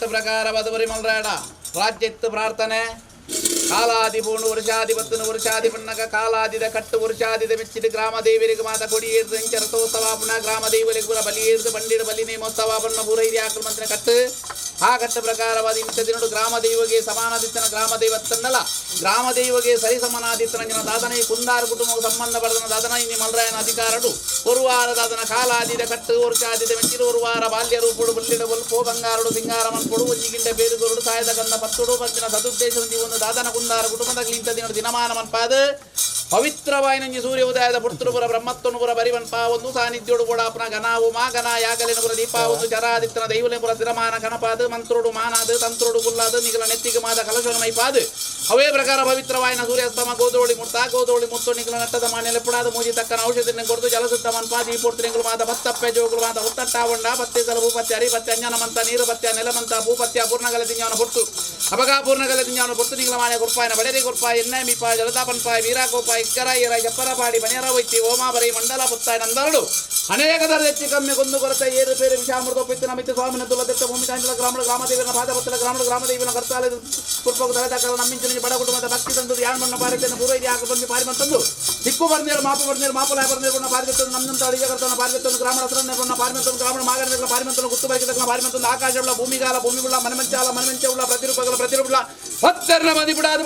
ಕಟ್ಟು ಪ್ರಕಾರವಾದ ಪರಿಮಲ್ರಾಡ ರಾಜ್ಯತ್ತು ಪ್ರಾರ್ಥನೆ ಕಾಲಾದಿ ಪೂರ್ಣ ವರ್ಷಾದಿ ಪತ್ತನ ವರ್ಷಾದಿ ಪಣ್ಣಗ ಕಾಲಾದಿದ ಕಟ್ಟು ವರ್ಷಾದಿದ ಮೆಚ್ಚಿದ ಗ್ರಾಮ ದೇವರಿಗೆ ಮಾತ ಕೊಡಿಯೇರ್ದು ಇಂಚ ರಥೋತ್ಸವ ಪುನಃ ಗ್ರಾಮ ದೇವರಿಗೆ ಪುರ ಬಲಿಯೇರ್ದು ಬಂಡಿಡ ಬಲಿ ನೇಮೋತ್ಸವ ಪಣ್ಣ ಪೂರ ಹಿರಿಯಾಕಲು ಮಂತ್ರ ಕಟ್ಟು ಆ ಕಟ್ಟು ಪ್ರಕಾರವಾದ ಇಂಥ ದಿನಡು ಗ್ರಾಮ ದೈವಗೆ ಸಮಾನಾದಿತ್ತನ ಗ್ರಾಮ ದೈವತ್ತನ್ನಲ್ಲ ಗ್ರಾಮ ದೈವಗೆ ಸರಿ ಸಮಾನಾದಿತ್ತನ ಜನ ದಾದನ ಈ ಕುಂದಾರ ಕುಟುಂಬಕ್ಕೆ ಸಂಬಂಧ ಪಡೆದನ ದಾದನ ಇನ್ನಿ ಮಲ್ರಾಯನ ಅಧಿಕಾರಡು ಒಂದು ವಾರ ದಾದನ ಕಾಲಾದಿದ ಕಟ್ಟು ವರ್ಷಾದಿದ ಮೆಚ್ಚಿದ ಒಂದು ವಾರ ಬಾಲ್ಯ ರೂಪುಡು ಬುಲ್ಲಿಡ ಬೊಲ್ಪೋ ಬಂಗಾರಡು ಸಿಂಗಾರ ಮನ್ಪುಡು ಒಂಜಿಗಿಂಡ ಬೇರುಗೊರುಡು ಸಾಯದ ಗಂಧ ಪತ್ತುಡು ಪಂಚಿನ ಸದುದ್ದೇಶ ಒಂದು ದಾದನ ಕುಂದಾರ ಕುಟುಂಬದ ಇಂಥ ದಿನ ದಿನಮಾನ ಮನ್ಪಾದ ಪವಿತ್ರವಾಯಿನಂಜಿ ಸೂರ್ಯ ಉದಯದ ಪುರ್ತುಪುರ ಬ್ರಹ್ಮತ್ವನುಪುರ ಬರಿವನ್ಪ ಒಂದು ಸಾನ್ನಿಧ್ಯೋಡು ಕೂಡ ಘನ ಉಮಾ ಘನ ಯಾಗಲಿನಪುರ ದೀಪ ಒಂದು ಚರಾದಿತ್ತನ ದೈವಲಿನಪುರ ಸ್ಥಿರಮಾನ ಕನಪಾದ ಮಂತ್ರೋಡು ಮಾನಾದ ತಂತ್ರೋಡು ಕುಲ್ಲಾದ ನಿಗಲ ನೆತ್ತಿಗೆ ಮಾದ ಕಲಶಮೈಪಾದ ಅವೇ ಪ್ರಕಾರ ಪವಿತ್ರವಾಯಿನ ಸೂರ್ಯಾಸ್ತಮ ಗೋಧೋಳಿ ಮುರ್ತ ಗೋಧೋಳಿ ಮುತ್ತು ನಿಗಲ ನಟ್ಟದ ಮಾನ್ಯ ಪುಡಾದ ಮೂಜಿ ತಕ್ಕನ ಔಷಧಿ ಕೊಡ್ದು ಜಲಸುತ್ತ ಮನ್ಪಾದ ಈ ಪೊರ್ತು ಮಾದ ಭತ್ತಪ್ಪೆ ಜೋಗುಲು ಮಾದ ಹುತ್ತಟ್ಟಾವಂಡ ಪತ್ತೆ ಸಲ ಭೂಪತ್ಯ ಅರಿಪತ್ಯ ಅಂಜನಮಂತ ನೀರು ಪತ್ಯ ನೆಲಮಂತ ಭೂಪತ್ಯ ಪೂರ್ಣಗಲ ತಿಂಜಾನ ಪೊರ್ತು ಅಪಗ ಪೂರ್ಣಗಲ ತಿಂಜಾನ ಪೊರ್ತು ನಿಗಲ ಮಾನ್ಯ ಗುರ್ಪಾಯನ ಬಡೇರಿ ಗುರ್ಪಾಯ ಎಣ್ಣೆ ಮಿಪಾಯ ಜಲತಾಪನ್ಪಾಯ ವೀರಾಕೋಪಾಯ ಇಕ್ಕರ ಇರ ಜಪ್ಪರಪಾಡಿ ಮನೆಯರ ವೈತಿ ಓಮಾಬರಿ ಮಂಡಲ ಪುತ್ತಾಯ ನಂದರಡು ಅನೇಕ ದರ ಹೆಚ್ಚು ಕಮ್ಮಿ ಗೊಂದು ಕೊರತೆ ಏರು ಪೇರು ವಿಷಾಮೃತ ಒಪ್ಪಿತ್ತು ನಮಿತ್ತು ಸ್ವಾಮಿನ ತುಲದತ್ತ ಭೂಮಿ ತಾಂಜಲ ಗ್ರಾಮಣ ಗ್ರಾಮದೇವಿನ ಪಾದಪತ್ರ ಗ್ರಾಮಣ ಗ್ರಾಮದೇವಿನ ಕರ್ತಾಲೆ ಕುರ್ಪకు ತಲೆದಾಕಲ ನಮ್ಮಿಂಚಿನ ಬಡ ಕುಟುಂಬದ ಭಕ್ತಿ ತಂದು ಯಾಣ್ಮಣ್ಣ ಪಾರಿತನ್ನು ಪೂರ್ವ ಯಾಕೆ ಬಂದು ಪಾರಿ ಬಂತಂದು ದಿಕ್ಕು ಬರ್ನೇರು ಮಾಪು ಬರ್ನೇರು ಮಾಪುಲಾಯ ಬರ್ನೇರು ಬಣ್ಣ ಪಾರಿತನ್ನು ನಮ್ಮಂತ ಅಡಿಗೆ ಕರ್ತನ ಪಾರಿತನ್ನು ಗ್ರಾಮಣ ಹತ್ರನ್ನೇ ಬಣ್ಣ ಪಾರಿಮಂತನು ಗ್ರಾಮಣ ಮಾಗನ ಪಾರಿಮಂತನು ಗುತ್ತು ಬೈಕಿದ ಪಾರಿಮಂತನು ಆಕಾಶವುಳ್ಳ ಭೂಮಿಗಾಲ ಭೂಮಿಗುಳ್ಳ ಮನಮಂಚಾಲ ಮನಮಂಚವುಳ್ಳ ಪ್ರತಿರೂಪಗಳ ಪ್ರತಿರೂಪಗಳ ಭಕ್ತರನ್ನ ಮದಿಬಿಡಾದ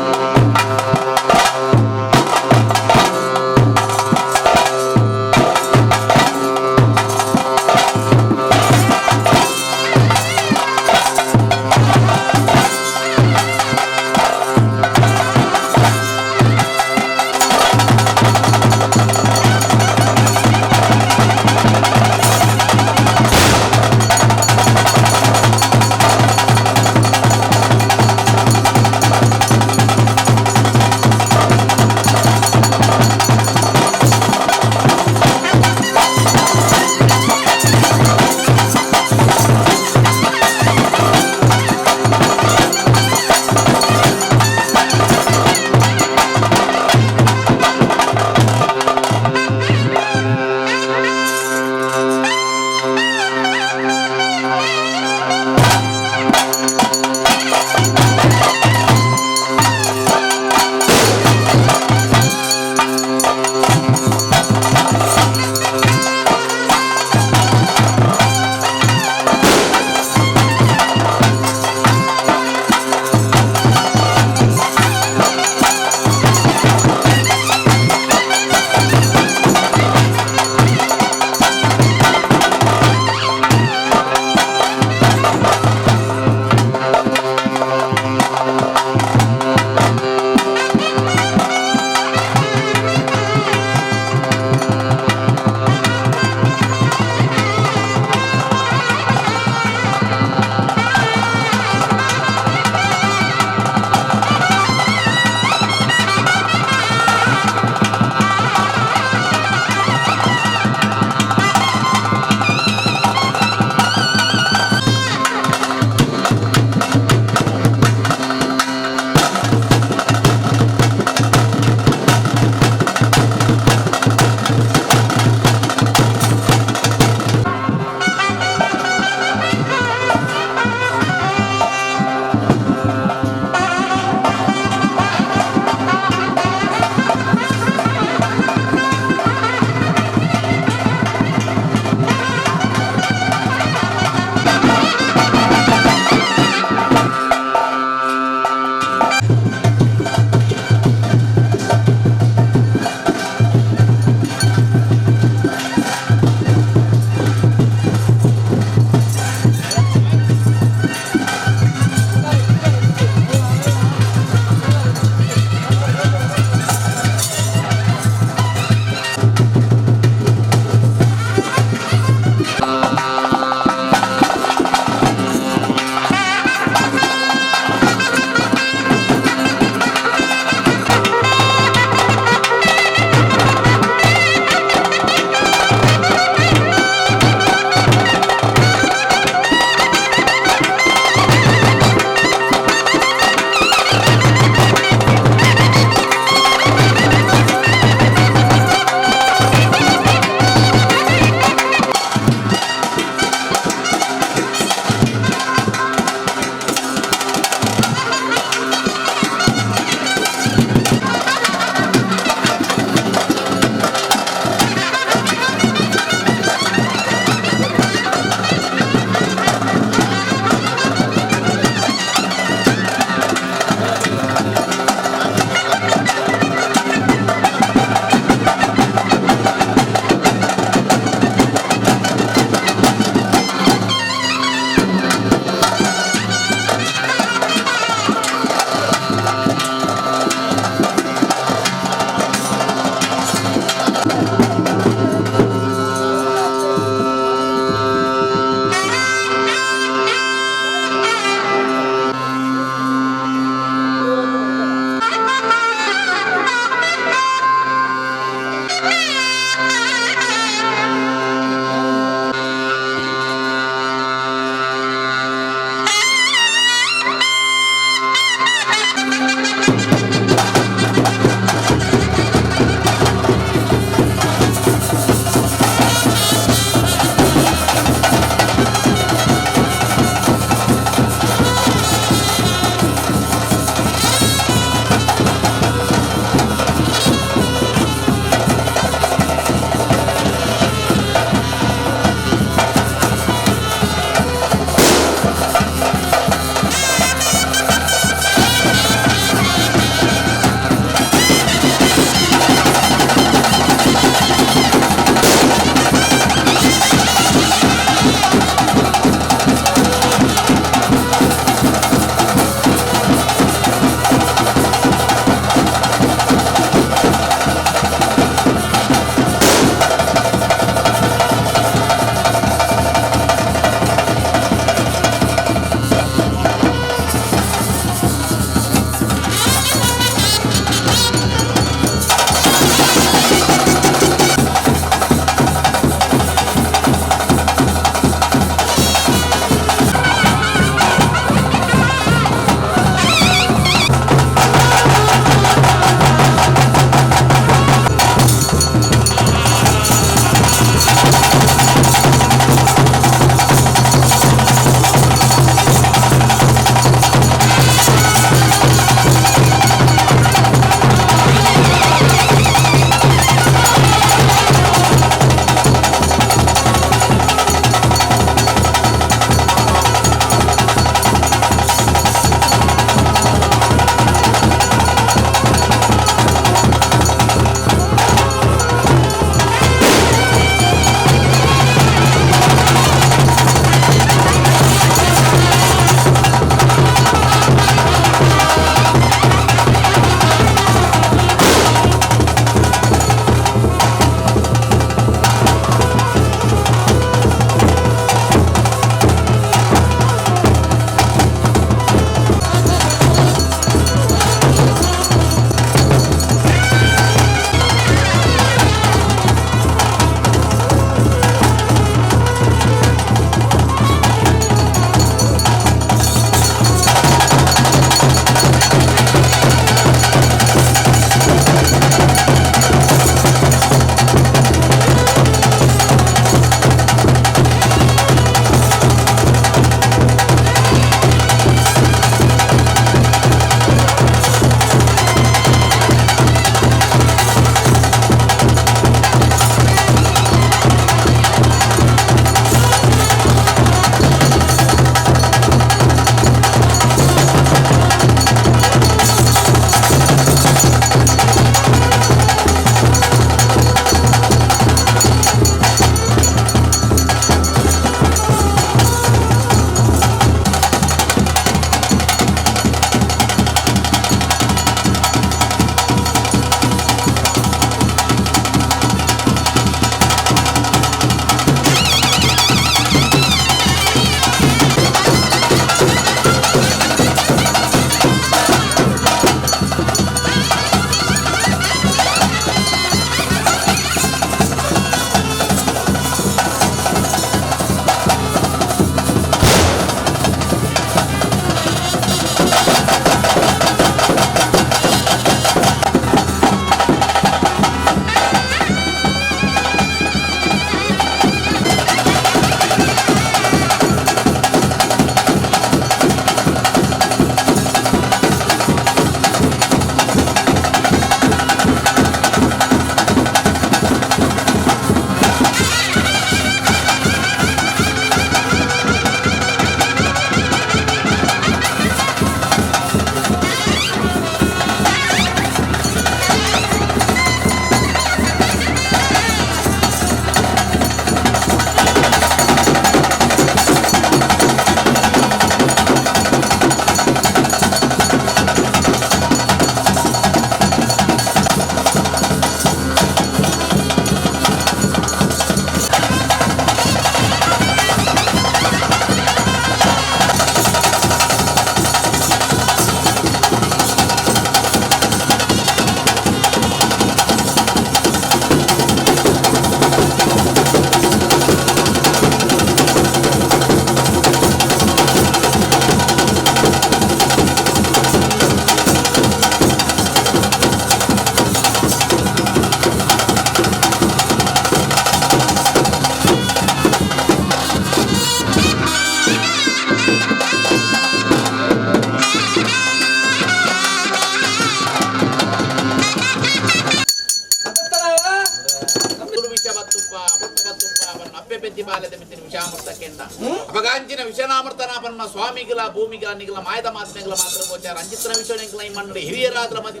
ಅಪಗಾಂಚಿನ ವಿಷನಾಮರ್ತನ ಪನ್ನ ಸ್ವಾಮಿಗಳ ಭೂಮಿಗಳ ನಿಗಲ ಮಾಯದ ಮಾತ್ಮೆಗಳ ಮಾತ್ರ ಗೋಚಾರ ಅಂಚಿತ್ರ ವಿಷಯಗಳ ಈ ಮಣ್ಣು ಹಿರಿಯರಾದ್ರ ಮದಿ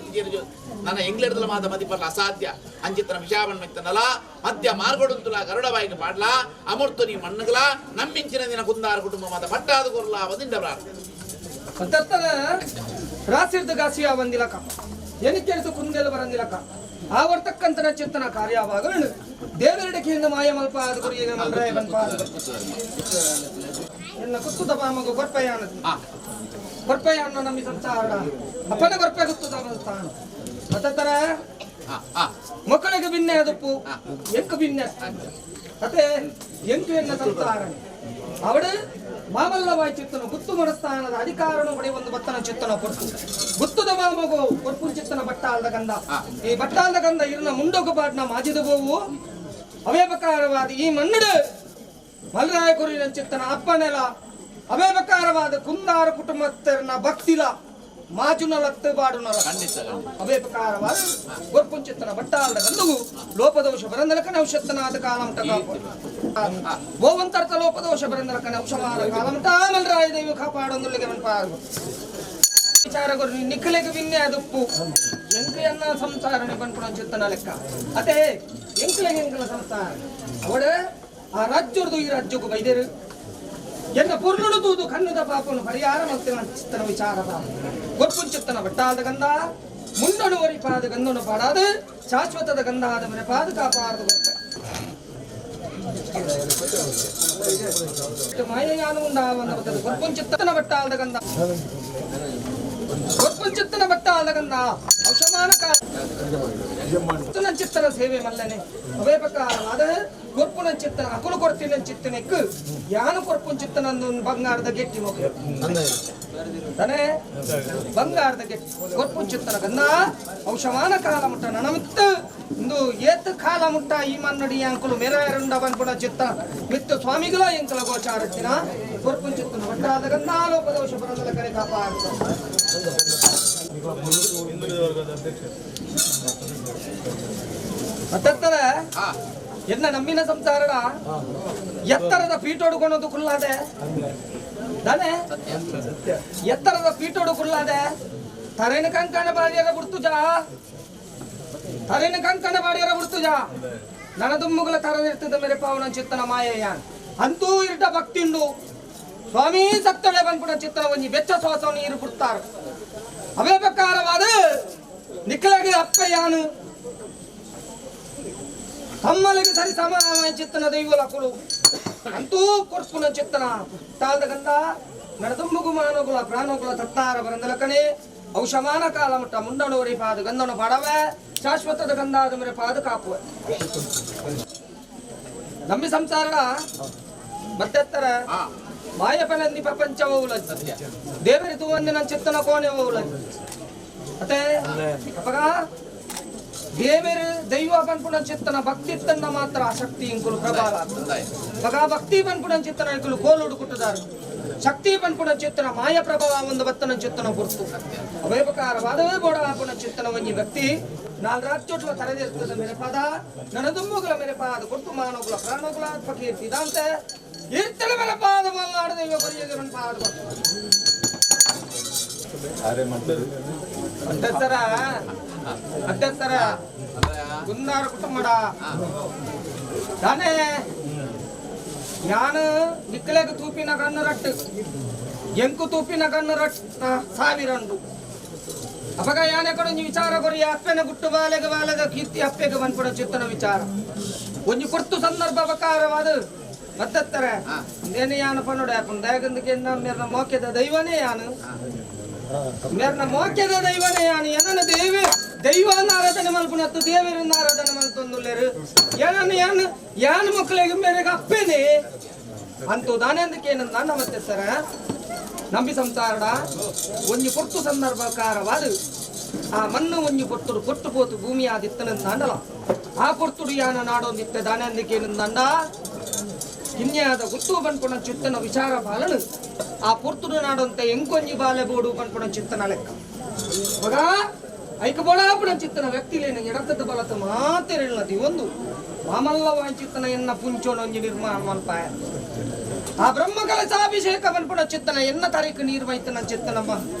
ನನ್ನ ಎಂಗ್ಲೆಡ್ದಲ ಮಾತ ಮದಿಪರ್ಲ ಅಸಾಧ್ಯ ಅಂಚಿತ್ರ ವಿಷಾವನ್ ಮೆತ್ತನಲ ಮಧ್ಯ ಮಾರ್ಗೊಡುಂತುಲ ಗರುಡಬಾಯಿಗೆ ಪಾಡ್ಲ ಅಮೃತ ನೀ ಮಣ್ಣುಗಳ ನಮ್ಮಿಂಚಿನ ದಿನ ಕುಂದಾರ ಕುಟುಂಬ ಮಾತ ಪಟ್ಟಾದ ಕೊರ್ಲ ಅವದಿಂದ ಪ್ರಾರ್ಥನೆ ದತ್ತನ ರಾಸಿರ್ದ ಗಾಸಿಯ ಬಂದಿಲಕ ಎನಿಕೆರೆದು ಕುಂದೆಲು ಬರಂದಿಲಕ ಆವರ್ತಕ್ಕಂತನ ಚಿತ್ತನ ಕಾರ್ಯವಾಗಲು ದೇವರೆಡಕೆಯಿಂದ ಮಾಯ ಮಲ್ಪ ಆದ ಗುರಿಗೆ ಮಲ್ರಾಯ ಬನ್ಪ ಎನ್ನ ಕುತ್ತುದ ಪಾಮಗು ಗೊರ್ಪೆಯಾನ ಗೊರ್ಪೆಯಾನ ನಮ್ಮಿ ಸಂಸಾರ ಅಪ್ಪನ ಗೊರ್ಪೆ ಗುತ್ತುದ ಸ್ಥಾನ ಅತರ ಮಕ್ಕಳಿಗೆ ಭಿನ್ನೆ ಅದಪ್ಪು ಎಂಕು ಭಿನ್ನೆ ಅತೆ ಎಂಕು ಎನ್ನ ಸಂಸಾರ ಅವಡು ಮಾಮಲ್ಲವಾಯ್ ಚಿತ್ತನು ಗುತ್ತು ಮನಸ್ಥಾನದ ಅಧಿಕಾರನು ಪಡೆಯುವ ಒಂದು ಬತ್ತನ ಚಿತ್ತನ ಕೊರ್ಪು ಗುತ್ತುದ ಮಾಮಗು ಕೊರ್ಪು ಚಿತ್ತನ ಬಟ್ಟಾಲ್ದ ಗಂಧ ಈ ಬಟ್ಟಾಲ್ದ ಗಂಧ ಇರನ ಮುಂಡೊಗು ಪಾಟ್ನ ಮಾಜಿದ ಬೋವು ಅವೇಪಕಾರವಾದ ಈ ಮಣ್ಣಡು ಮಲ್ರಾಯ ಕುರಿನ ಚಿತ್ತನ ಅಪ್ಪನೆಲ ಅವೇಪಕಾರವಾದ ಕುಂದಾರ ಕುಟುಂಬಸ್ಥರನ ಭಕ್ತಿಲ ಮಾಜುನ ಲತ್ತು ಬಾಡುನಲ ಅವೇಪಕಾರವಾದ ಗೊರ್ಪುಂಚಿತ್ತನ ಬಟ್ಟಾಲ್ದ ಗಂಧವು ಲೋಪದೋಷ ಬರಂದಲಕನ ಔಷಧನಾದ ಕಾಲಮಟ ಗೋವಂತರ್ಥ ಲೋಪದೋಷ ಬರಂದಲಕನ ಔಷಮಾನ ಕಾಲಮಟ ಮಲ್ರಾಯ ದೈವ ಕಾಪಾಡೊಂದುಲ್ಲಿಗೆ ಮನ್ಪಾರು ವಿಚಾರ ಗುರು ನಿಖಲೆಗೆ ವಿನ್ಯ ಅದಪ್ಪು ಎಂಕೆಯನ್ನ ಸಂಸಾರನೆ ಬನ್ಪುಣ ಚಿತ್ತನ ಲೆಕ್ಕ ಅದೇ ಎಂಕಲೆಗೆ ಎಂಕಲ ಸಂಸಾರ ಅವಡ ಆ ರಾಜ್ಯರ್ದು ಈ ರಾಜ್ಯಕ್ಕೂ ಬೈದೇರು ಎನ್ನ ಪೂರ್ಣಡು ತೂದು ಕಣ್ಣದ ಪಾಪನು ಪರಿಹಾರ ಮತ್ತೆ ಚಿತ್ತನ ವಿಚಾರ ಗೊಪ್ಪುಂಚಿತ್ತನ ಬಟ್ಟಾದ ಗಂಧ ಮುಂಡನು ಒರಿಪಾದ ಗಂಧನು ಪಾಡಾದ ಶಾಶ್ವತದ ಗಂಧ ಆದ ಮೇಲೆ ಪಾದ ಕಾಪಾರದ ಗೊತ್ತ ಮಾಯೆಯಾನು ಉಂಡಾವನ್ನ ಗೊಪ್ಪುಂಚಿತ್ತನ ಬಟ್ಟಾದ ಗಂಧ ಗೊಪ್ಪುಂಚಿತ್ತನ ಬಟ್ಟಾದ ಗಂಧ ಔಷಮಾನ ಚಿತ್ತನ ಸೇವೆ ಮಲ್ಲನೆ ಅವೇ ಪ್ರಕಾರವಾದ ಕೊರ್ಪುನ ಚಿತ್ತನ ಅಕುಲು ಕೊರ್ತಿನ ಚಿತ್ತನೆಕ್ಕು ಯಾನು ಕೊರ್ಪುನ ಚಿತ್ತನ ಬಂಗಾರದ ಗೆಟ್ಟಿ ಮೊಗ ತಾನೇ ಬಂಗಾರದ ಗೆಟ್ಟಿ ಕೊರ್ಪುನ ಚಿತ್ತನ ಗಂಧ ಔಷಮಾನ ಕಾಲ ಮುಟ್ಟ ನನಮಿತ್ತ ಇಂದು ಏತ್ ಕಾಲ ಮುಟ್ಟ ಈ ಮನ್ನಡಿ ಅಂಕುಲು ಮೆರಾಯರುಂಡ ಬನ್ಪುಣ ಚಿತ್ತ ಮಿತ್ತ ಸ್ವಾಮಿಗಳ ಎಂಕಲ ಗೋಚಾರತ್ತಿನ ಕೊರ್ಪುನ ಚಿತ್ತನ ಬಟ್ಟಾದ ಗಂಧ ಲೋಪದೋಷ ಬರದಲ ಕರೆ ಕಾಪಾಡ ಮತ್ತೆತ್ತರ ಎನ್ನ ನಮ್ಮಿನ ಸಂಸಾರಡ ಎತ್ತರದ ಪೀಠೋಡು ಕುಲ್ಲಾದೆ ತಾನೆ ಎತ್ತರದ ಪೀಠೋಡು ಕುಲ್ಲಾದೆ ತರೇನ ಕಂಕಣ ಬಾಡಿಯರ ಬಿಡ್ತುಜಾ ತರೇನ ಕಂಕಣ ಬಾಡಿಯರ ಬಿಡ್ತುಜಾ ನನದುಮ್ಮುಗಳ ತರದಿರ್ತದ ಮೇರೆ ಪಾವನ ಚಿತ್ತನ ಮಾಯಯ್ಯ ಅಂತೂ ಇರ್ಟ ಭಕ್ತಿಂಡು ಸ್ವಾಮಿ ಸತ್ತಳೆ ಬಂದ್ಬಿಡ ಚಿತ್ತನ ಒಂಜಿ ಬೆಚ್ಚ ಶ್ವಾಸವನ್ನು ನೀರು ಬಿಡ್ತಾರೆ ಅವೇ ಪ್ರಕಾರವಾದ ನಿಕ್ಕಲಾಗಿ ಅಪ್ಪಯ್ಯಾನು ತಮ್ಮಲಿಗೆ ಸರಿ ಸಮಾನವಾದ ಚಿತ್ತನ ದೈವಲಕುಲು ಅಂತೂ ಕೊರ್ಪುನ ಚಿತ್ತನ ತಾಳ್ದ ಗಂಧ ನಡೆದುಂಬುಗು ಮಾನಗುಲ ಪ್ರಾಣಗುಲ ತತ್ತಾರ ಬರಂದಲಕನೆ ಔಷಮಾನ ಕಾಲ ಮುಟ್ಟ ಮುಂಡಣೋರಿ ಪಾದ ಗಂಧನು ಪಾಡವೆ ಶಾಶ್ವತದ ಗಂಧಾದ ಮೇರೆ ಪಾದ ಕಾಪುವೆ ನಮ್ಮಿ ಸಂಸಾರ ಮತ್ತೆತ್ತರ ಮಾಯಪನಂದಿ ಪ್ರಪಂಚವೌಲ ದೇವರಿ ತೂವಂದಿನ ಚಿತ್ತನ ಕೋಣೆ ಓವುಲ ಅತ್ತೆ ಅಪ್ಪಗ ದೇವರು ದೈವ ಪನ್ಪುಣ ಚಿತ್ತನ ಭಕ್ತಿ ತನ್ನ ಮಾತ್ರ ಆಸಕ್ತಿ ಇಂಕುಲು ಪ್ರಬಲ ಮಗ ಭಕ್ತಿ ಪನ್ಪುಣ ಚಿತ್ತನ ಇಂಕುಲು ಕೋಲುಡು ಕುಟ್ಟುದಾರು ಶಕ್ತಿ ಪನ್ಪುಣ ಚಿತ್ತನ ಮಾಯ ಪ್ರಭಾವ ಒಂದು ಬತ್ತನ ಚಿತ್ತನ ಗುರ್ತು ಅವಯಪಕಾರವಾದವೇ ಬೋಡ ಆಪುಣ ಚಿತ್ತನ ಒಂಜಿ ಭಕ್ತಿ ನಾಲ್ ರಾಜ್ಯೋಟ್ಲ ತರದಿರ್ತದ ಮೇರೆ ಪದ ನನದುಮ್ಮುಗಳ ಮೇರೆ ಪಾದ ಗುರ್ತು ಮಾನೋಗುಲ ಪ್ರಾಣೋಗುಲ ಆತ್ಮಕೀರ್ತಿ ಇರ್ತಲ ಮೇರೆ ಪಾದ ಮಲ್ನಾಡು ದೈವ ಕೊರಿಯಗೆ ಪಾದ ಅಧ್ಯಕ್ಷರ ಅಧ್ಯಕ್ಷರ ಕುಂದಾರ ಕುಟುಂಬಡ ತಾನೇ ನಾನು ನಿಕ್ಕಲೆಗ್ ತೂಪಿನ ಕಣ್ಣು ರಟ್ಟು ಎಂಕು ತೂಪಿನ ಕಣ್ಣು ರಟ್ ಸಾವಿರಂಡು ಅಪಗ ಯಾನೆ ಕಡೆ ಒಂಜಿ ವಿಚಾರ ಕೊರಿ ಅಪ್ಪೆನ ಗುಟ್ಟು ಬಾಲೆಗ ಬಾಲೆಗ ಕೀರ್ತಿ ಅಪ್ಪೆಗೆ ಬಂದ್ಪಡ ಚಿತ್ತನ ವಿಚಾರ ಒಂಜಿ ಕೊರ್ತು ಸಂದರ್ಭ ಬಕಾರವಾದ ಮತ್ತೆತ್ತರ ಇಂದೇನೆ ಯಾನು ಪನ್ನೊಡೆ ಅಪ್ಪನ ದಯಗಂದಕ್ಕೆ ಮೇರ್ನ ಮೋಕ್ಯದ ದೈವನೇ ಯಾನು ಮೇರ್ನ ಮೋಕ್ಯದ ದೈವನೇ ಯಾನು ಏನನ ದೇವಿ ದೈವನ ಆರಾಧನೆ ಮಲ್ಪುನತ್ತು ದೇವರನ್ನ ಆರಾಧನೆ ಮಲ್ತೊಂದುಲ್ಲೇರು ಏನನ್ನ ಯಾನು ಯಾನು ಮಕ್ಕಳಿಗೆ ಮೇರೆಗೆ ಅಪ್ಪೇನೆ ಅಂತೂ ದಾನೆಂದಕ್ಕೆ ನನ್ನ ಮತ್ತೆ ಸರ ನಂಬಿ ಸಂಸಾರಡ ಒಂಜಿ ಪೊರ್ತು ಸಂದರ್ಭಕಾರವಾದ ಆ ಮಣ್ಣು ಒಂಜಿ ಪೊರ್ತುಡು ಪೊಟ್ಟು ಪೋತು ಭೂಮಿ ಆದಿತ್ತನಂದಾಂಡಲ ಆ ಪೊರ್ತುಡು ಯಾನ ನಾಡೊಂದಿತ್ತೆ ದಾನೆಂದಕ್ಕೇನಂದಾಂಡ ಕಿನ್ಯಾದ ಗುತ್ತು ಪನ್ಪುಣ ಚಿತ್ತನ ವಿಚಾರ ಬಾಲನು ಆ ಪೊರ್ತುಡು ನಾಡೊಂತೆ ಎಂಕೊಂಜಿ ಬಾಲೆ ಬೋಡು ಪನ್ಪುಣ ಚಿತ್ತನ ಲೆಕ್ಕ ಮಗ ಐಕ ಬೋಡಾಪುಣ ಚಿತ್ತನ ವ್ಯಕ್ತಿಲೇನ ಎಡತದ ಬಲತ ಮಾತೆರಿಲ್ಲದಿ ಒಂದು ಮಾಮಲ್ಲ ವಾಂಚಿತ್ತನ ಎನ್ನ ಪುಂಚೋನೊಂಜಿ ನಿರ್ಮಾಣ ಮಲ್ಪಾಯ. ಆ ಬ್ರಹ್ಮ ಕಲಸಾಭಿಷೇಕ ಮನ್ಪುಣ ಚಿತ್ತನ ಎನ್ನ ತಾರೀಕು ನೀರು ವೈತನ ಚಿತ್ತನಮ್ಮ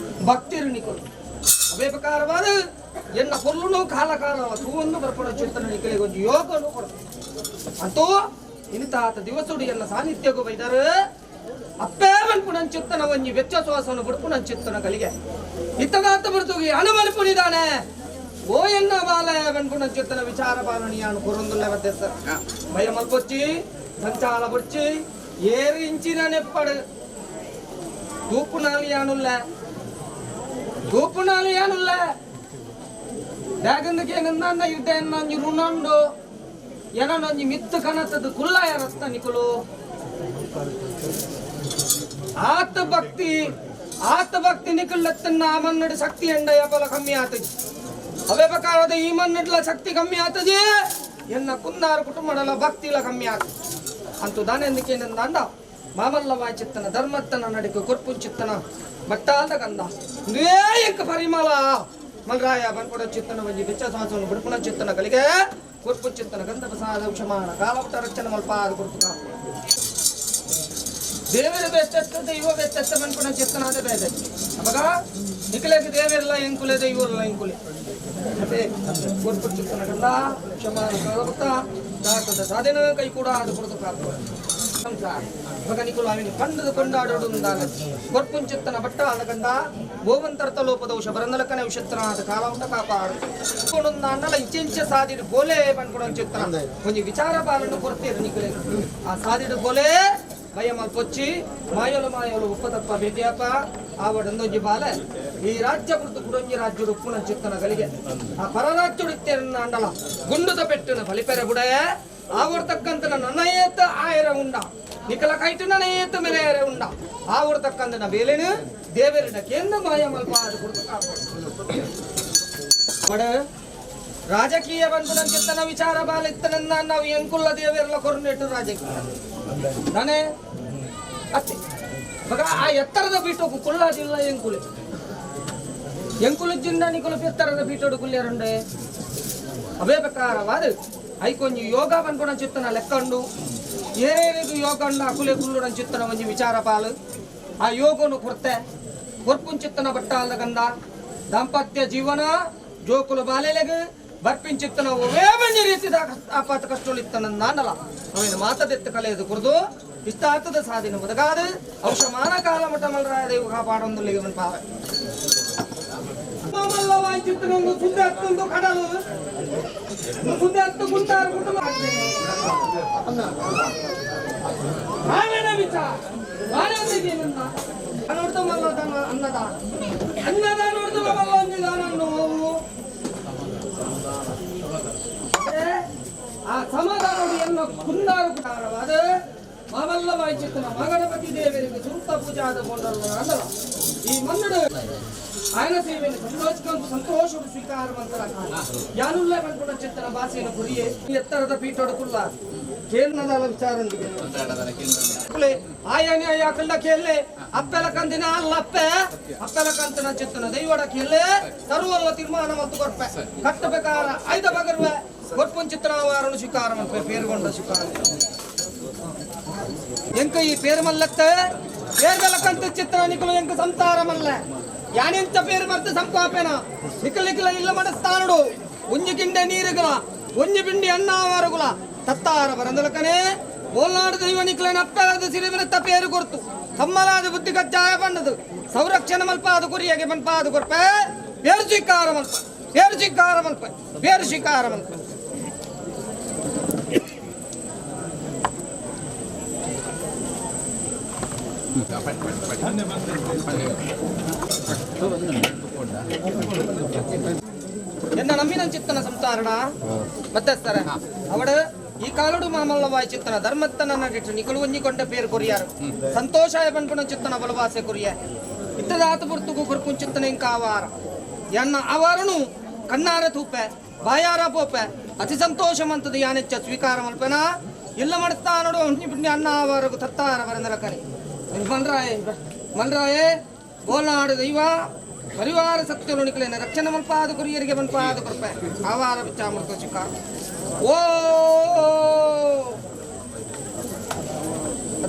ಭಕ್ತಿರು ನಿಕುಲು ಅವೇ ಪ್ರಕಾರವಾದ ಎನ್ನ ಕೊಲ್ಲುನು ಕಾಲ ಕಾಲ ತೂವನ್ನು ಬರ್ಪುಣ ಚಿತ್ತನ ನಿಕಲಿಗೆ ಒಂಜಿ ಯೋಗನು ಕೊಡ್ತು. ಅಂತೂ ಇನಿತಾತ ದಿವಸುಡು ಎನ್ನ ಸಾನ್ನಿಧ್ಯಗೂ ಬೈದರು ಅಪ್ಪೇ ಮನ್ಪುಣ ಚಿತ್ತನ ಒಂಜಿ ವೆಚ್ಚ ಶ್ವಾಸವನ್ನು ಬುಡ್ಪುಣ ಚಿತ್ತನ ಕಲಿಗೆ ಇತ್ತದಾತ ಬರ್ತುಗಿ ಅಣಮಲ್ಪುನಿದಾನೆ ಓ ಎನ್ನ ಬಾಲ ಮನ್ಪುಣ ಚಿತ್ತನ ವಿಚಾರ ಬಾಲನಿಯಾನು ಕೊರೊಂದುಲ್ಲ ಮಧ್ಯಸ್ಥ ಭಯ ಮಲ್ಪೊಚ್ಚಿ ಸಂಚಾಲ ಬುಡ್ಚಿ ಏರು ಇಂಚಿನ ನೆಪ್ಪಡು ತೂಪುನಾಲಿ ಯಾನುಲ್ಲ ತೂಪುನಾಲಿ ಯಾನುಲ್ಲ ದಾಗಂದಕ್ಕೆ ನನ್ನ ಇದ್ದೆ ನಂಜಿ ರುಣಂಡು ಏನೊಂಜಿ ಮಿತ್ತು ಕನತದ ಕುಲ್ಲಾಯ ರಸ್ತ ನಿಕುಲು. ಆತ ಭಕ್ತಿ ಆತ ಭಕ್ತಿ ನಿಕುಲ್ಲತ್ತನ್ನ ಆ ಮನ್ನಡು ಶಕ್ತಿ ಎಂಡ ಯಪಲ ಕಮ್ಮಿ ಆತಜಿ. ಅವೇ ಪ್ರಕಾರದ ಈ ಮನ್ನಡ್ಲ ಶಕ್ತಿ ಕಮ್ಮಿ ಆತಜಿ ಎನ್ನ ಕುಂದಾರು ಕುಟುಂಬಡಲ ಭಕ್ತಿಲ ಕಮ್ಮಿ ಆತ. ಅಂತೂ ದಾನೆಂದಕ್ಕೆ ನಂದಾಂಡ ಮಾಮಲ್ಲ ವಾಯ್ಚಿತ್ತನ ಧರ್ಮತ್ತನ ನಡಿಕ ಕೊರ್ಪುಂಚಿತ್ತನ ಬಟ್ಟಾದ ಕಂದ ಇಂದುವೇ ಎಂಕ ಪರಿಮಳ ಮಲ್ರಾಯ ಬನ್ಕೊಡ ಚಿತ್ತನ ಒಂಜಿ ಬೆಚ್ಚ ಸಾಸನು ಬುಡ್ಪುಣ ಚಿತ್ತನ ಕಲಿಗೆ ಕೊರ್ಪು ಚಿತ್ತನ ಗಂಧ ಪ್ರಸಾದ ಕ್ಷಮಾಣ ಕಾಲವಟ ರಕ್ಷಣ ಮಲ್ಪಾದ ಕೊರ್ಪು ಕಾಪು. ದೇವರ ಬೆಚ್ಚತ್ತ ದೈವ ಬೆಚ್ಚತ್ತ ಮನ್ಪುಣ ಚಿತ್ತನಾದ ಬೇದೆ ಅವಾಗ ನಿಕಲೆಗೆ ದೇವರೆಲ್ಲ ಎಂಕುಲೆ ದೈವರೆಲ್ಲ ಎಂಕುಲೆ ಮತ್ತೆ ಕೊರ್ಪು ಚಿತ್ತನ ಗಂಧ ಕ್ಷಮಾಣ ಕಾಲವಟ ದಾಟದ ಸಾಧನ ಕೈ ಕೂಡ ಅದು ಕೊಡ್ತು ಕಾಪು. ಸಂಸಾರ ಇವಾಗ ನಿಕುಲು ಆವಿನ ಕಂಡದು ಕೊಂಡಾಡೋಡು ఉండాలి ಕೊರ್ಪುಂಚಿತ್ತನ ಬಟ್ಟ ಅಲಗಂಡ ಗೋವಂತರ್ತ ಲೋಪದೋಷ ಬರಂದಲಕನೆ ವಿಷತ್ರನಾದ ಕಾಲವುಟ ಕಾಪಾಡು ಅಣ್ಣಲ ಇಂಚೆಂಚ ಸಾದಿಡು ಬೋಲೆ ಪನ್ಪುಣ ಚಿತ್ತನ ಒಂಜಿ ವಿಚಾರ ಬಾಲನ್ನು ಕೊರ್ತೀರು ನಿಕುಲೆ ಆ ಸಾದಿಡು ಬೋಲೆ ಭಯ ಮಲ್ಪೊಚ್ಚಿ ಮಾಯಲು ಮಾಯಲು ಉಪ್ಪತಪ್ಪ ಭೇಟಿಯಪ್ಪ ಆವಡಂದೊಂಜಿ ಬಾಲೆ ಈ ರಾಜ್ಯ ಕುರಿತು ಕುಡೊಂಜಿ ರಾಜ್ಯಡು ಉಪ್ಪುನ ಚಿತ್ತನ ಗಲಿಗೆ ಆ ಪರರಾಜ್ಯುಡು ಇತ್ತೇರನ್ನ ಅಂಡಲ ಗುಂಡುದ ಪೆಟ್ಟುನ ಬಲಿಪೆರೆ ಬುಡಯ ಆವಡ್ ತಕ್ಕಂತ ನನ್ನಯೇತ ಆಯರ ಉಂಡ ನಿಕಲ ಕೈಟು ನನಯೇತ ಮೇಲೆಯರ ಉಂಡ ಆವಡ್ ತಕ್ಕಂತ ಬೇಲೆನು ದೇವರಿನ ಕೇಂದ್ರ ಮಾಯ ಮಲ್ಪ ಅದು ಕುರಿತು ಕಾಪಾಡು. ಬಡ ರಾಜಕೀಯ ಬಂದು ಚಿತ್ತನ ವಿಚಾರ ಬಾಲಿತ್ತನನ್ನ ನಾವು ಎಂಕುಲ್ಲ ದೇವರೆಲ್ಲ ಕೊರನೆಟ್ಟು ರಾಜಕೀಯ ನಾನೇ ಅತ್ತೆ ಮಗ ಆ ಎತ್ತರದ ಪೀಠಕ್ಕೂ ಕುಳ್ಳಾದಿಲ್ಲ ಎಂಕುಲೆ ಎಂಕುಲು ಜಿಂದ ನಿಕುಲು ಎತ್ತರದ ಪೀಠೋಡು ಕುಲ್ಯರುಂಡೆ ಅವೇ ಪ್ರಕಾರವಾದ ಐಕೊಂಜಿ ಯೋಗ ಪನ್ಪುಣ ಚಿತ್ತನ ಲೆಕ್ಕಂಡು ಏರೇರಿಗೂ ಯೋಗ ಅಂಡ ಅಕುಲೆ ಕುಳ್ಳುಡ ಚಿತ್ತನ ಒಂಜಿ ವಿಚಾರ ಪಾಲು ಆ ಯೋಗನು ಕೊರ್ತೆ ಕೊರ್ಪುನ್ ಚಿತ್ತನ ಬಟ್ಟಾಲ್ದ ಗಂದ ದಾಂಪತ್ಯ ಜೀವನ ಜೋಕುಲು ಬಾಲೆಲೆಗ್ ಬರ್ಪಿನ್ ಚಿತ್ತನ ಒವೇ ಮಂಜಿ ರೀತಿದ ಆಪಾತ ಕಷ್ಟಗಳು ಇತ್ತನ ನಾನಲ್ಲ ಅವೇನು ಮಾತದೆತ್ತ ಕಲೆಯದು ಕುರ್ದು ಇಷ್ಟಾರ್ಥದ ಸಾಧನೆ ಮುದಗಾದ ಔಷಮಾನ ಕಾಲ ಮಠ ಮಲ್ರಾಯ ದೇವ ಕಾಪಾಡೊಂದು ಪಾವೆ ಮಾಮಲ್ಲ ವಾಯ್ಚಿತ್ತನೊಂದು ಸುದ್ದಿ ಹತ್ತೊಂದು ಕಡಲು ಸುದ್ದಿ ಹತ್ತು ಕುಂಟಾರು ಕುಟುಂಬ ನಾವೇನ ವಿಚಾರ ನೋಡ್ತಾ ಮಲ್ಲ ಅನ್ನದಾನ ಅನ್ನದಾನ ನೋಡ್ತಾ ಮಲ್ಲ ಅಂದಿದಾನ ನೋವು ಆ ಸಮಾಧಾನೋಡು ಎಲ್ಲ ಕುಂದಾರು ಕುಟಾರವಾದ ಮಾಮಲ್ಲ ವಾಯ್ಚಿತ್ತನ ಮಗಣಪತಿ ದೇವರಿಗೆ ಸುಂತ ಪೂಜಾದ ಕೊಂಡಲ್ಲ ಅಂದಲ್ಲ ಈ ಮನ್ನಡು ఆయన ಸೇವೆಯನ್ನು ಸಂತೋಷ ಸಂತೋಷ ಸ್ವೀಕಾರ ಮಂತರ ಯಾನುಲ್ಲ ಪನ್ಪುಣ ಚಿತ್ತನ ಭಾಷೆಯನ್ನು ಕುರಿಯೇ ಎತ್ತರದ ಪೀಠೋಡು ಕುಲ್ಲ ಕೇಂದ್ರದ ವಿಚಾರ ಆಯಾನಿ ಆಯ ಕೇಳಿ ಅಪ್ಪೆಲ ಕಂದಿನ ಅಲ್ಲ ಅಪ್ಪೆ ಅಪ್ಪೆಲ ಕಂತನ ಚಿತ್ತನ ದೈವಡ ಕೇಳಿ ತರುವಲ್ಲ ತೀರ್ಮಾನ ಮತ್ತು ಕೊರ್ಪೆ ಕಟ್ಟಬೇಕಾರ ಐದ ಬಗರ್ವೆ ಕೊರ್ಪುನ್ ಚಿತ್ರವಾರನು ಸ್ವೀಕಾರ ಮಲ್ಪೆ ಪೇರುಗೊಂಡ ಸ್ವೀಕಾರ ಎಂಕ ಈ ಪೇರು ಮಲ್ಲತ್ತೆ ಪೇರ್ದಲಕಂತ ಚಿತ್ರ ನಿಕಲು ಎಂಕ ಸಂಸಾರ ಮಲ್ಲ ಯಾನೆಂತ ಪೇರು ಮರ್ತ ಸಂಪಾಪೇನ ನಿಕಲ್ ನಿಕಲ ಇಲ್ಲ ಮಡಸ್ತಾನುಡು ಒಂಜಿ ಕಿಂಡೆ ನೀರುಗಳ ಒಂಜಿ ಪಿಂಡಿ ಅನ್ನಾವಾರುಗುಲ ತತ್ತಾರ ಬರಂದಲಕನೆ ಬೋಲ್ನಾಡು ದೈವ ನಿಕಲನ ಅಪ್ಪಲಾದ ಸಿರಿಬಿರತ್ತ ಪೇರು ಕೊರ್ತು ತಮ್ಮಲಾದ ಬುದ್ಧಿ ಕಜ್ಜಾಯ ಬಂದದು ಸಂರಕ್ಷಣೆ ಮಲ್ಪಾದ ಕುರಿಯಾಗೆ ಮನ್ಪಾದ ಕೊರ್ಪೆ ಬೇರು ಸ್ವೀಕಾರ ಮಲ್ಪ ಬೇರು ಸ್ವೀಕಾರ ಮಲ್ಪ ಬೇರು ಸ್ವೀಕಾರ ಮಲ್ಪ. ಎನ್ನ ನಂಬಿನ ಚಿತ್ತನ ಸಂಸಾರಣ ಮತ್ತೆ ಸರ ಅವಡು ಈ ಕಾಲಡು ಮಾಮಲ್ಲ ವಾಯ್ ಚಿತ್ತನ ಧರ್ಮತ್ತನ ನಡಿಟ್ಟು ನಿಕಲು ಒಂಜಿಕೊಂಡ ಪೇರು ಕೊರಿಯಾರು ಸಂತೋಷಾಯ ಪನ್ಪುಣ ಚಿತ್ತನ ಬಲವಾಸೆ ಕೊರಿಯ ಇತ್ತದ ಆತ ಪುರ್ತುಗು ಕೊರ್ಪುನ್ ಚಿತ್ತನ ಇಂಕ ಆವಾರ ಎನ್ನ ಆವಾರನು ಕಣ್ಣಾರ ತೂಪೆ ಬಾಯಾರ ಪೋಪೆ ಅತಿ ಸಂತೋಷ ಮಂತದ ಯಾನೆಚ್ಚ ಸ್ವೀಕಾರ ಮಲ್ಪನ ಇಲ್ಲ ಮಡ್ತಾ ನೋಡು ಅನ್ನ ಆವಾರಗು ತತ್ತಾರ ಬರಂದರ ಕರೆ ಮನ್ರಾಯೆ ಮನ್ರಾಯೆ ಬೋಲ್ನಾಡು ದೈವ ಪರಿವಾರ ಸತ್ಯನುಣಿಕಲೇನ ರಕ್ಷಣೆ ಮಲ್ಪಾದ ಕುರಿಯರಿಗೆ ಮನ್ಪಾದ ಕೃಪೆ ಆವಾರ ಬಿಚ್ಚಾಮೃತ ಚಿಕ್ಕ ಓ.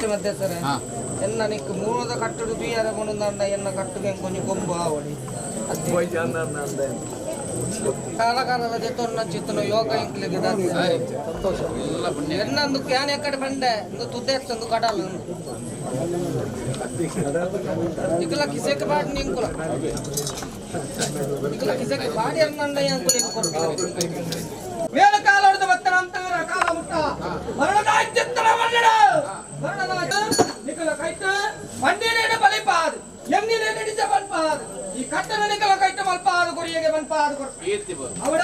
ಕಮಿಟಿ ಮಧ್ಯಸ್ಥರೇ ಎನ್ನ ನಿಕ್ ಮೂಲದ ಕಟ್ಟಡು ದುಯ್ಯಾರ ಕೊಡುಂದಂಡ ಎನ್ನ ಕಟ್ಟುಗೆ ಕೊಂಚ ಕೊಂಬು ಆವಡಿ ಕಾಲಕಾಲದ ಜೊತೆ ಚಿತ್ತನ ಯೋಗ ಇಂಕ್ಲಿಗೆ ಸಂತೋಷ ಎಲ್ಲ ಪುಣ್ಯ ಎನ್ನಂದು can ಎಕ್ಕಡೆ ಬಂಡೆ ಇಂದು ತುದ್ದೆತ್ತಂದು ಕಡಲ್ ಇಕಲ ಕಿಸೆಕ್ ಬಾಡ್ ನಿಂಕುಲ ಇಕಲ ಕಿಸೆಕ್ ಬಾಡಿ ಅನ್ನಂಡ ಅಂಕುಲ ಕೊರ್ಪಿನ ಮೇಲ ಕಾಲೊಡೆದು ಬತ್ತನ ಅಂತವರ ಕಾಲ ಮುಟ್ಟ ಮರಣದಾಯ್ತಿತ್ತನ ಮನ್ನಡ ಮರಣದಾಯ್ತು ನಿಕಲ ಕೈಟ್ ಮಂಡಿನೇನ ಬಲಿಪಾದು ಎಮ್ಮಿನೇ ನಡಿಸ ಬನ್ಪಾದು ಈ ಕಟ್ಟನ ನಿಕಲ ಕೈಟ್ ಮಲ್ಪಾದು ಕೊರಿಯಗೆ ಬನ್ಪಾದು ಕೊರ್ಪಿ ಅವಡ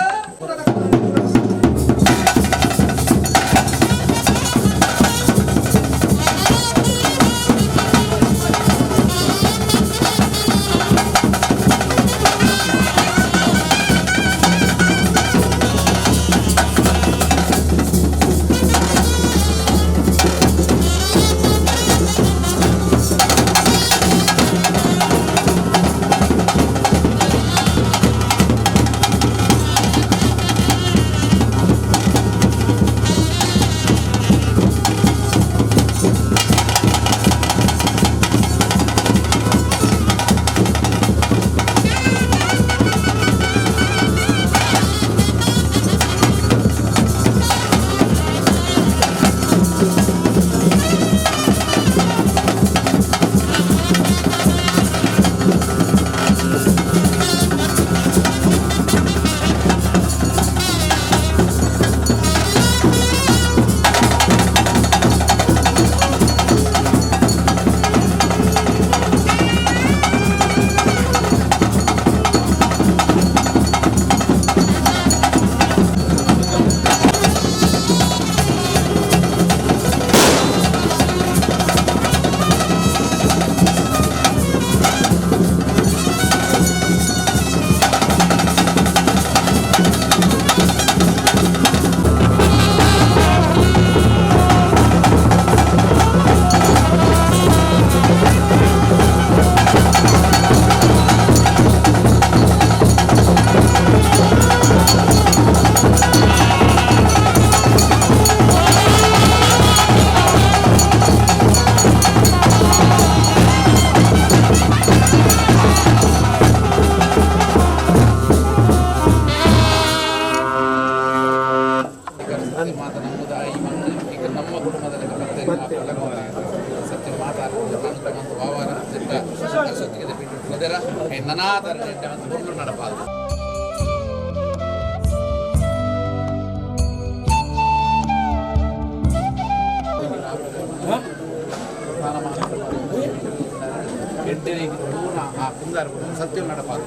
ಸತ್ಯ ನಡಪಾದ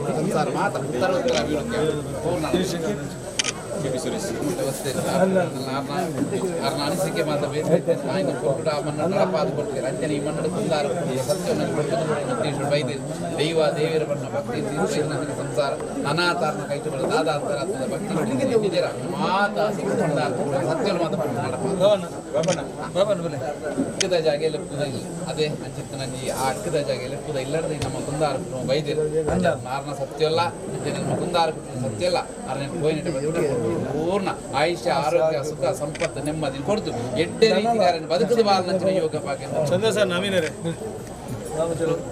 ಸಂಸಾರ ಮಾತ್ರ ಉತ್ತರ ಉತ್ತರ ಅನಿಸಿಕೆ ಮಾತ್ರ ನಡಪಾದ ಕೊಡ್ತೀರ ಅಂಚನೆ ಈ ಮಣ್ಣು ಕುಂದಾರ ಸತ್ಯವನ್ನು ಬೈದಿ ದೈವ ದೇವಿಯರ ಬಣ್ಣ ಭಕ್ತಿ ಸಂಸಾರ ಅನಾಥಾರ್ನ ಕೈತುಗಳ ದಾದಾರ್ಥರಾತ್ಮದ ಭಕ್ತಿ ಮಾತಾ ಸತ್ಯವನ್ನು ಮಾತ್ರ ಅಕ್ಕದ ಜಾಗ ಲೆಪ್ಪುದ ಇಲ್ಲ ಅದೇ ಅಂಚಿತ್ತನಂಜಿ ಆ ಅಕ್ಕದ ಜಾಗ ಲೆಪ್ಪುದ ಇಲ್ಲದೆ ನಮ್ಮ ಕುಂದಾರ ಬೈದಿರ ನಾರ್ನ ಸತ್ಯವಲ್ಲ ಅಂಚನೆ ನಮ್ಮ ಕುಂದಾರ ಸತ್ಯ ಅಲ್ಲ ಅರ್ನ ಹೋಯಿನ ಪೂರ್ಣ ಆಯುಷ್ಯ ಆರೋಗ್ಯ ಸುಖ ಸಂಪತ್ತು ನೆಮ್ಮದಿ ಕೊಡ್ತು ಎಡ್ಡೆ ರೀತಿ ಬದುಕದ ಬಾಲನಂಚಿನ ಯೋಗ ಭಾಗ್ಯ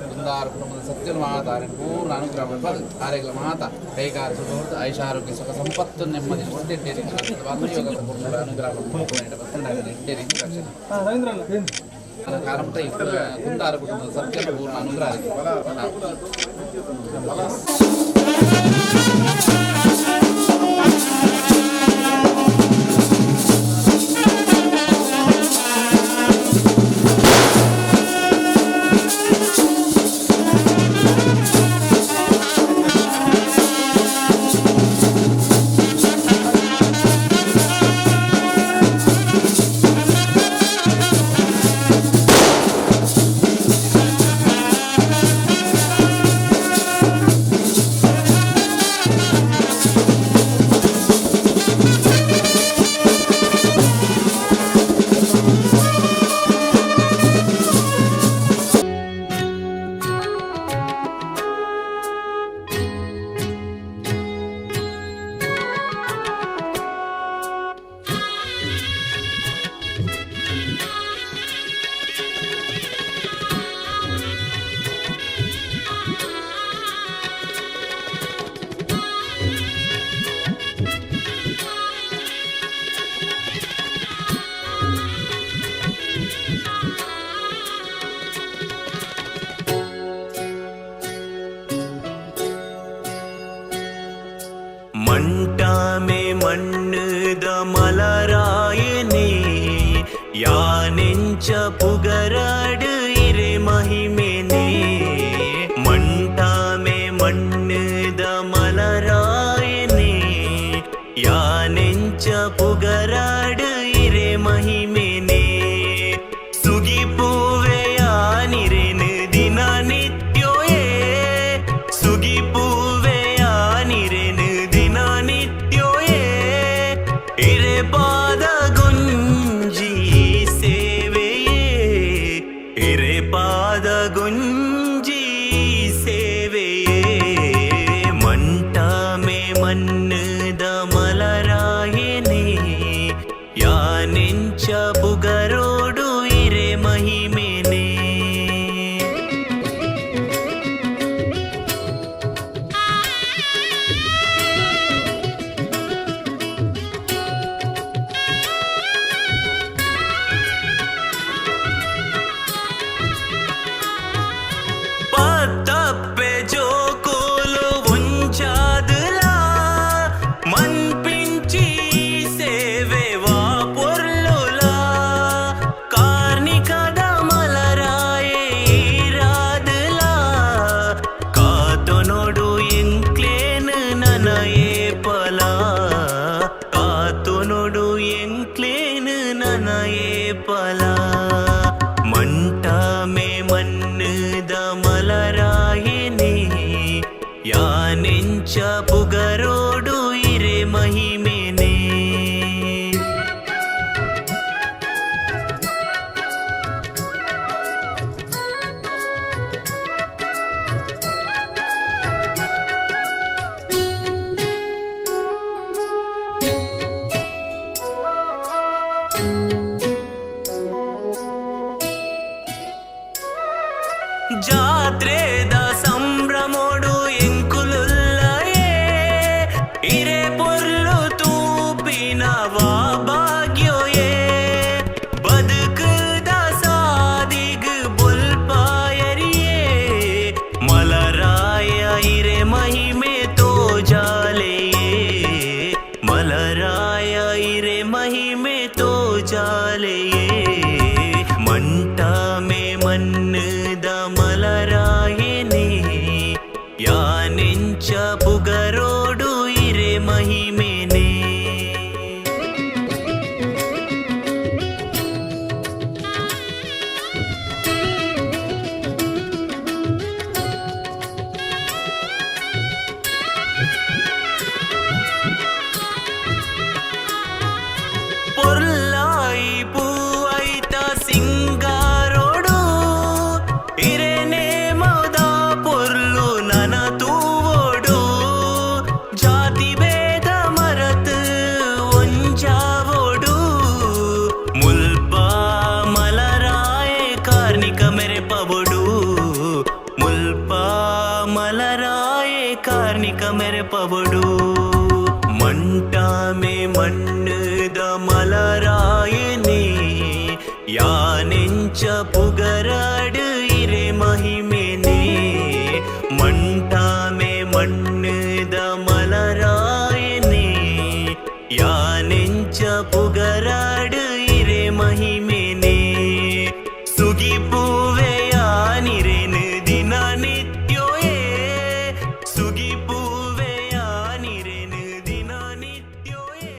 ಕುಂದಾರ ಕುಟುಂಬದ ಸತ್ಯನ ಮಾತಾರೆ ಪೂರ್ಣ ಅನುಗ್ರಹ ಆರೋಗ್ಯ ಮಾತಾ ಕೈಗಾರ ಸುಖ ಹೊರತು ಆಯುಷ್ಯ ಆರೋಗ್ಯ ಸುಖ ಸಂಪತ್ತು ನೆಮ್ಮದಿ ಕೊಡ್ತು ಯೋಗ ಅನುಗ್ರಹ ಎಡ್ಡೆ ರೀತಿ ರಕ್ಷಣೆ ಕಾರಣ ಕುಂದಾರ ಕುಟುಂಬದ ಸತ್ಯನ ಪೂರ್ಣ ಅನುಗ್ರಹ. ಇರೆ ಪಾದ ಗುಂಜಿ ಸೇವೆಯೇ ಮಂಟಾಮೆ ಮಣ್ಣದ ಮಲರಾಯನೆ ಯಾನೆಂಚ ಪುಗರೋಡು ಇರೆ ಮಹಿಮೆನೆ. ಪತ್ತಪ್ಪೆ ಜೋಕೋಲು ಉಂಚಾದುಲಾ ಮನ್ಪಿಂಚಿ ಸೇವೆ ವಾ ಪೊರ್ಲುಲಾ ಕಾರ್ನಿಕದ ಮಲರಾಯೇ ಇರಾದುಲಾ ಕಾತೊನೊಡು ಎಂಕ್ಲೇನ್ ನನಯೇ ಪಲ ಕಾತೊನೊಡು ಎಂಕ್ಲೇನ್ ನನಯೇ ಪಲ. ಮಂಟಾಮೆ ಮಣ್ಣದ ಮಲರಾಯನೆ ಯಾನೆಂಚ ಪುಗರೋಡು ಇರೆ ಮಹಿಮೆನೆ. ಜಾತ್ರೆದ ಸಂಭ್ರಮೋಡು ಎಂಕುಲುಲ್ಲಯೇ ಇರೆ ಪೊರ್ಲು ತೂಪಿನವ ಭಾಗ್ಯೋಯೇ ಬದುಕುದ ಸಾದಿಗ್ ಬೊಲ್ಪಾಯರಿಯೇ ಮಲರಾಯ ಇರೆ ಮಹಿಮೆ ತೋಜಾಲೆಯೇ ಮಲರಾಯ ಇರೆ ಮಹಿಮೆ ತೋಜಾಲೆಯೇ. ಮಂಟಾಮೆ ಮಣ್ಣದ ಮಲರಾಯನೆ ಯಾನೆಂಚ ಪುಗರೋಡು ಇರೆ ಮಹಿಮೆನೆ. ಪೊರ್ಲಾಯಿ ಪೂವೈತ ಸಿಂಗಾರೋಡು ಇರೆನೆ ಮೌದ ಪೊರ್ಲು ನನ ತೂವೋಡು ಜಾತಿ ಭೇದ ಮರತ್ ಒಂಜಾವೋಡು ಮುಲ್ಪ ಮಲರಾಯೆ ಕಾರ್ನಿಕ ಮೆರೆ ಪವಡು ಮುಲ್ಪ ಮಲರಾಯೆ ಕಾರ್ನಿಕ ಮೆರೆ ಪವಡು. ಮಂಟಾಮೆ ಮಣ್ಣದ